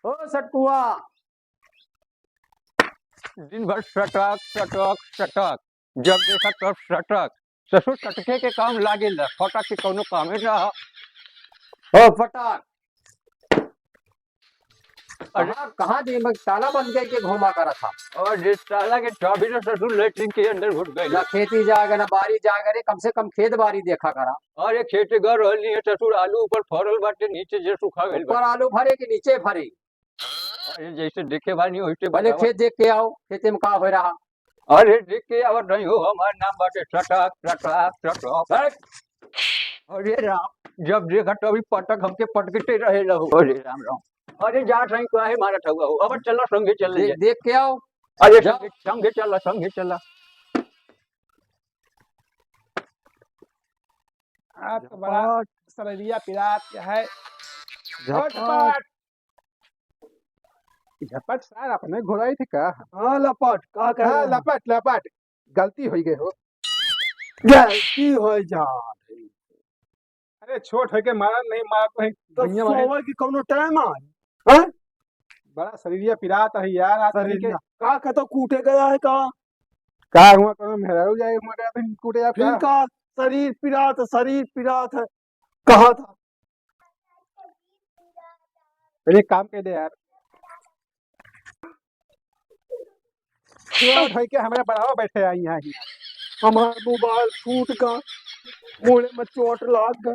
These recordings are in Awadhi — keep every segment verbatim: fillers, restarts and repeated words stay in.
ओ सटकुआ। दिन भर सटक, सटक, सटक। जब देखा तब सटक। ससुर सटके के काम लागेला, फटक के कौनो कामे ना ह। ओ फटक। अरे। कहाँ, कहाँ दिन भर ताला बंद करके घूमा करत ह? अरे ताला के चाबी तो ससुर लेटरिन के अंदर घुस गइल। ना खेती जाएगा, ना बारी जाएगा रे, कम से कम खेत बारी देखा करा। अरे खेते गए रहनी है ससुर, आलू ऊपर फरल बाटे, नीचे जे सुखा गइल ऊपर बाटे। आलू फरे कि नीचे फरे? अरे जैसे देखे बानी वैसे भले बतावा। खेत देख के आओ, खेते में का हो रहा। अरे देख के आवत नहीं हो, हमार नाम बाटे सटक, सटक, सटक। हट। अरे राम, जब देखा तभी पटक हमके पटकते रहे लो। अरे राम राम। अरे जा सही काहे मारत हुआ हो, अब चला संगे चल दे, जाए। देख के आओ। अरे जा। संगे, संगे चला, संगे चला। आज तो बड़ा झपट। शरीरिया पिरात है। झपट। झपट। झपट सार अपने घोड़ाई थे का? हाँ, लपट, का कह हाँ, रहे हैं? लपट, लपट। गलती होइ गए हो। गलती होइ जा रही। अरे, छोट है के मारा नहीं, मारा तो है, तो भैया मारे। सोवे की कौनो टाइम आए? हाँ? बड़ा शरीरिया पिरात है यार, आज शरीर के। का कहतो कूटे गया है का? का हुआ, कौनो मेहरारू जाए हुआ, का तुम कूटे आप फिर का? का शरीर पिरात, शरीर पिरात है। कहा था। अरे काम के दे यार। चोट है के हमरा बड़ावा बैठे आई यहाँ ही। हमार मोबाइल फूट का, मुड़े में चोट लाग गए।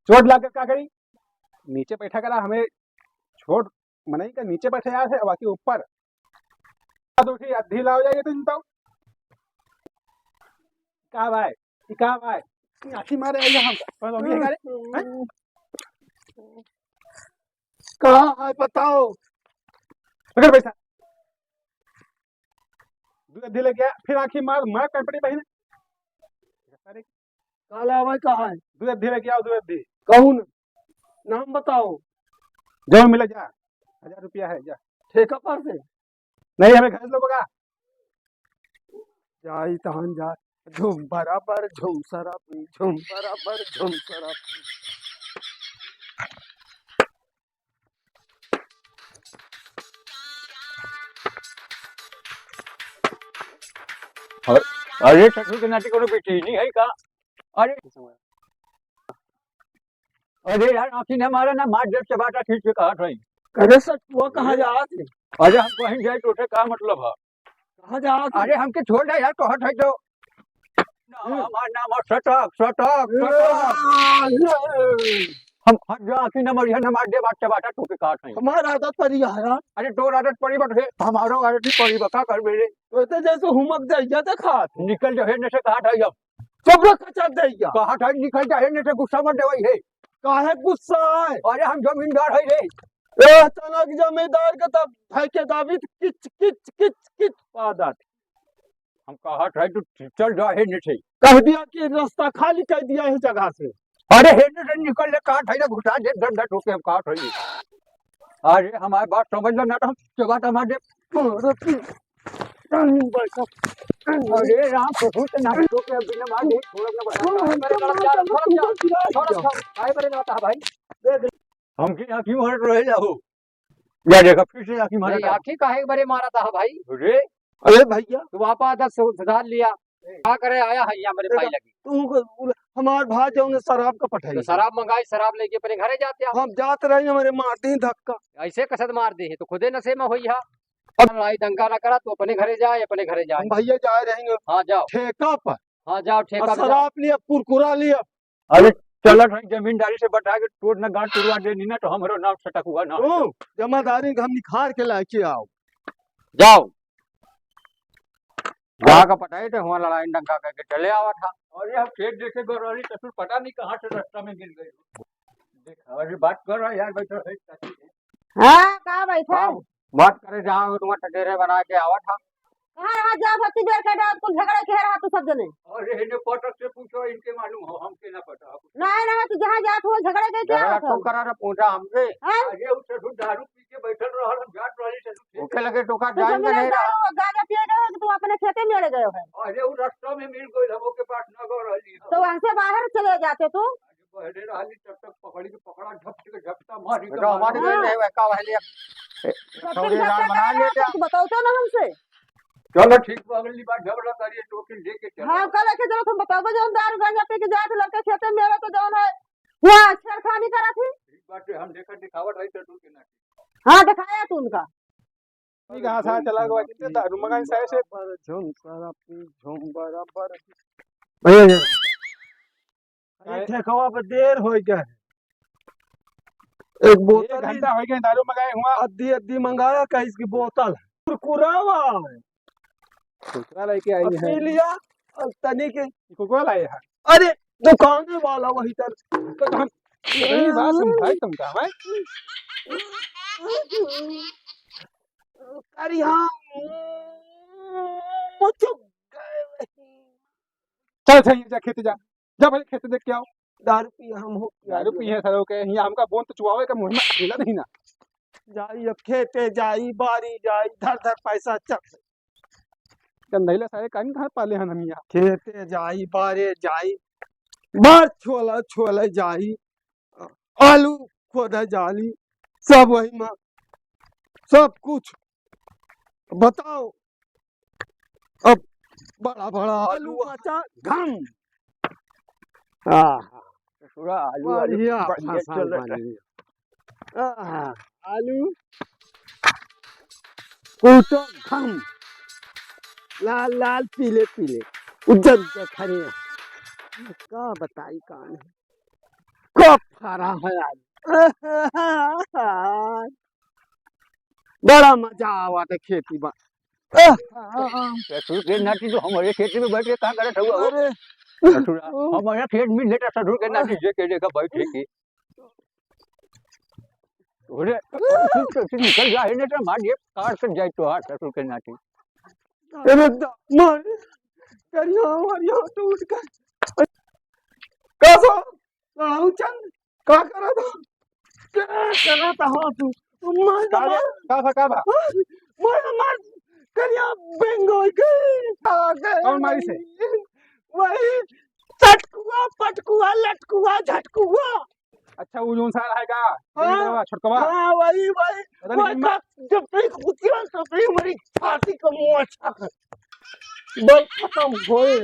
चोट लाग गए का करी? नीचे बैठा करा, हमें छोट मनई का नीचे बैठे यार है, बाकी ऊपर। दूसरी अद्धी लाओ जाइए तुम तो। का भाई? ई का भाई? ई आँखी मारे आई हम। पर लोग ये करे? हैं? कहाँ है बताओ? पकड़ पैसा। दूध दिले गया, फिर आँखी मार, मार कंपनी बहिन। अरे, काला भाई कहाँ है? दूध दिले गया, दूध दी। कौन? नाम बताओ। जो मिले जा, हजार रुपया है, जा। ठेका पर से? नहीं, हमें घर से लोग का। जाई तहन जा, झूम बराबर, झूम सराबी, झूम बराबर, झूम सराबी। अरे, अरे, ससुर के नाती कोनो बेटी नहीं है का? अरे, अरे यार, आँखी ना मारा ना, मार देब चबाटा खींच के कहत हई। अरे सर, तू कहाँ जात है? अरे हम कहीं जाए तो उसे का मतलब है? कहाँ जात है? अरे हमके छोड़ दे यार, कहत हई तो। ना, हम्म। हमार नाम है सटक, सटक, सटक। ए, हम हट जा, आँखी ना मारिया, ना मार देब चबाटा तोके कहत हई। हमार आदत पड़ी है यार। अरे तोर आदत पड़ी बट हे, हमारो आदत ही पड़ी बा, का करबे रे? तो इतने जैसे हुमक जाइया देखा। निकल जा, हेने से कहत हई अब। चुप रह, कचर दे या। कहा था निकल जा, हेने से गुस्सा मत देवई है। काहे गुस्सा है? अरे हम जमींदार है रे। ए, अचानक जमींदार के तब भाई के दाबित किच, किच, किच, किच पादत। हम कहा था तू चल जा हेने से। कह दिया कि रास्ता खाली कर दिया है जगह से। अरे हेने से निकल ले, कहा था ना घुसा दे, डंडा ठोके हम कहा था। अरे हमारे बात समझ लो ना तो हम चबाटा मार दे। अरे राम, ससुर के नाम लो के बिना मार दे, छोड़ ना बता। अरे, अरे, अरे, अरे, अरे, अरे, अरे, भाई। हमके आँखी मार रहे जाओ। या देखा, फिर से आँखी मारा नहीं, था। आँखी काहे के बरे मारा था भाई? अरे। अरे भैया। तू आपा आदत सु-, सुधार लिया। का करे आया है यहाँ मेरे भाई देखा, लगी? तू को-, हमार भाई जो उन्हें शराब का पठाई। तो शराब मंगाई, शराब लेके अपने घरे जाते आप। हम जात रहे, हमारे मार दी धक्का। ऐसे कसद मार दे है, तो खुदे नशे में होई है। अब लड़ाई दंगा ना करा, तू अपने घरे जाए, अपने घरे जाए। हम भैया जा रहे हैं हाँ, जाओ। ठेका पर। हाँ, जाओ, ठेका और पे जाओ। शराब लिया, कुरकुरा लिया। अरे, चलत है जमींदारी से बता के तोड़ ना गांठ तुड़वा दे, नी ना तो हमरो नाम सटक हुआ ना। ओ, जमादारी हम निखार के लाके आओ। जाओ। जाके पटाई तो हुआ लड़ाई दंगा करके चले आवा था। अरे, हम खेत देखे गए रहली, ससुर पता नहीं कहाँ से रास्ता में गिर गए। देख, अरे, बात कर रहा यार, बैठो है, चाची है। हाँ, का बैठा है? हाँ, बात करे जाओ, तुम्हारा टटेरे बना के आवा था। कहाँ रहा जा भक्ति बेर के डाल, कुल झगड़े के रहा तू सब जने। अरे, इन्हें पटक से पूछो, इनके मालूम हो, हमके ना पता हो। नहीं, नहीं, तू जहाँ जात हो, झगड़े के क्या झगड़ा होत तो हो? करा ना पूछा हमसे। हाँ? अरे, उ ससुर दारू पी के बैठल रहल, हम जात रहली ससुर खेत ओके में। लगे टोका तो जान सब के जने नहीं रहा। दारू और गांजा पिए गए हो कि तू अपने खेते में अड़े गए हो? अरे, उ रास्ता में मिल गइल, हम ओके पास ना गए रहली हम। तो वहाँ से बाहर चले जाते तू? अरे, बहरे रहली तब तक पड़ी के पकड़ा, झपट के झपटा मारी के बेटा, मारी। हमारे नहीं, नहीं, का पहले ए, जब तक छौड़ी जान बना ले क्या? कुछ बताओ तो ना हमसे। चलो ठीक बा, अगली बार झगड़ा करिए तो फिर लेके चलो। हाँ, कल के जब तुम बताओ, जौन दारू गांजा पी के जात लड़के खेते में, मेरा तो जौन है, वहाँ छेड़खानी करा थी। ठीक बात है, हम देखा दिखावत रही तो दूर के ना। हाँ, दिखाया तू उनका। ठीक है, हाँ, साहब, चला गवा, कितने दारू मंगाए साहब से। बराबर, झुम बराबर, झुम बराबर। भैया, भैया। अरे, काहे? ठेकवा पे देर हो गया है। एक बोतल एक घंटा हो गया, दारू मंगाए हुआ। अद्धी, अद्धी मंगाया, का इसकी बोतल? कुरकुरावा। कुरकुरा लेके आई अब है। पी लिया, अब तनी के। कुरकुरा लाए हैं। अरे, दुकाने वाला वही तर। तो हम यही बात समझाए तुमका, भाई। अरे हाँ, मुझे गए वही। चल, चल, जा खेते जा। जा भाई, खेते देख के आओ। दारू पिए हम हो, दारू पिए सारे के, यहाँ हमका बोन तो चुआवे का मुँह में खेला नहीं ना। जाई अब खेते जाई, बारी जाई, धर धर पैसा चल। चंदैला सारे कान कहाँ पाले हन हम यहाँ? खेते जाई, बारे जाई, बार छोला, छोला जाई, आलू खोदा जाली, सब वही में, सब कुछ। बताओ, अब बड़ा बड़ा आलू आलू। मचा घम। आहा। ससुरा आलू, आलू बढ़िया बढ़िया फसल चलत है। बनी। आहा, आलू कुटो घम। लाल लाल, पीले पीले, उज्जर उज्जर खरे। का बताई कान है, खूब फरा है आज। बड़ा मजा आवत है खेती बा। ससुर के नाती तो हमारे खेत में बैठ के का करत हुआ हो? अरे। ससुरा, हमारे खेत में लेटा ससुर के नाती जे के देखा बैठ के। अरे, तू तो निकल जा, है ना, तो मार ये कार से जाए तो हाथ ससुर के नाती। अरे दा-, मार, करिया हमारी हाथ टूट गए। का सा? राहु चंद, का करा था? का करा था हाँ तू? मार का बे? मार। का बा, का बा? मार, मार। करिया बेंगो गई। आ गए कौन मारी से? वही चटकुआ, पटकुआ, लटकुआ, झटकुआ। अच्छा, वो जौन सार है का? हाँ। छोटकवा? हाँ, वही, वही। पता नहीं वही किन का, जब तक कुतिया, तब तक मेरी छाती का मुंह अच्छा कर। बस खत्म होए।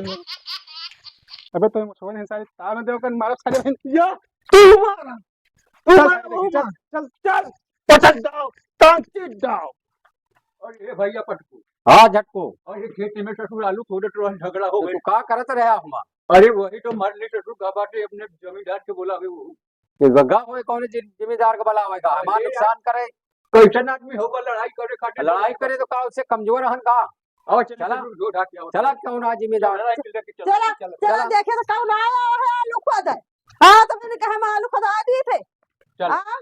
अबे तो छोड़, सारे तार में देव कर मारो सारे बहन। या, तू मारा। तू चल, मारा, चल, वो चल, मारा। चल, चल। पटक दाव, टांग चिट दाव। और ये भैया पटकू। हाँ, झटकू। और ये खेती में ससुर आलू खोदत रहन, झगड़ा हो तो गए। तू का करत रहा हुआ? अरे वही तो मर ले ससुर, का बाटे अपने जमींदार के बोला हुए वो। ये गा होए कौन जि-, जिम्मेदार का भला होएगा? हमार अरे नुकसान करे। कैसन आदमी होगा लड़ाई करे खातिर? लड़ाई करे तो का उससे कमजोर हन का? आओ चल, चला। ससुर, जो ढाक के आओ। चला, क्यों ना जिम्मेदार? चला, चला, चला, चला। चला, देखे तो कौन आया है आलू खोदे। हाँ, तो मैंने कहा, हम आलू खोदा दिए थे। चल। हाँ?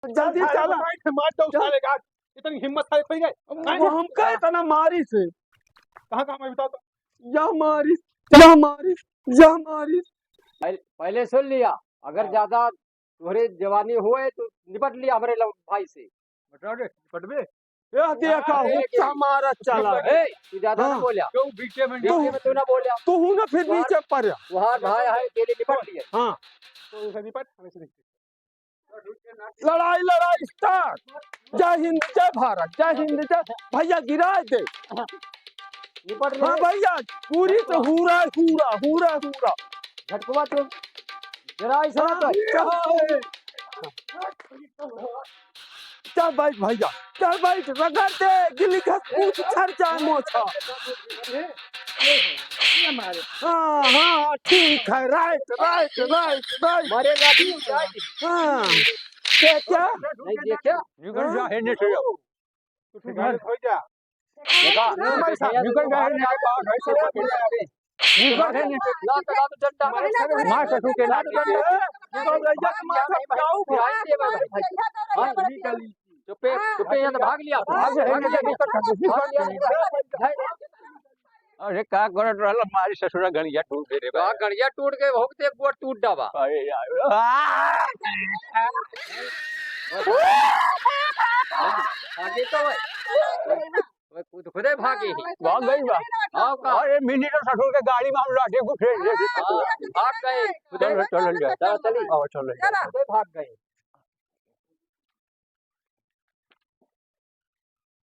जल्दी सारे चला। मार दो चल। सारे का। इतनी हिम्मत सारे खोई गए। वो हमका इतना मारी से। कहाँ, कहाँ मैं बताओ तो? यह मारी, यह मारी, यह मारी। पहले, पहले सुन लिया, अगर हाँ। ज्यादा तोहरे जवानी होए तो निपट लिया हमरे लो-, भाई से। बता दे, निपटबे? यह देखा, हाँ, हुक्का मारा चला। ए, तू ज्यादा ना हाँ। बोलिया। क्यों बीचे में बीचे में तू ना बोलिया। तू हूँ ना फिर बीचे पड़। वहाँ भाई है, तेरे निपट लिए। हाँ। तो उसे निपट, हमें से निपट। लड़ाई, लड़ाई start। जय हिंद, जय भारत, जय हिंद, जय, भैया गिराए दे। निपट ले। हाँ भैया, पूरी तो हूरा, हूरा, हूरा, हूरा। झटकवा तो जरा ऐसा हाँ, तो। चल। चल बैठ भैया, चल बैठ, रगड़ दे, गिल्ली घस कूद झड़ जाए मोछा। हाँ, हाँ, ठीक है, right, right, right, right। मारे लाठी उठाई। हाँ, क्या, क्या? नहीं देखा? निकल जा, है नहीं सही। तू ठीक है, हो जा। देखा? निकल जा, निकल जा, निकल जा। निकल जा, निकल जा। मार ससुर के लाठी। चुप्पे, चुप्पे, यहाँ तो भाग लिया। भाग लिया। अरे का करत रहल मारी ससुरा गड़िया टूट गए रे बा। गड़िया टूट गए, हो गए, एक गोड़ टूट डाबा। अरे यार। आगे तो है। खुद, खुदे भागी। भाग गई बा। हाँ, का? अरे, मिनी तो ससुर के गाड़ी में हम लाठी घुसे ले। हाँ, भाग गए। खुदे चलो, चलो, ले। चलो, चलो। आओ, चलो, चलो। खुदे भाग गए।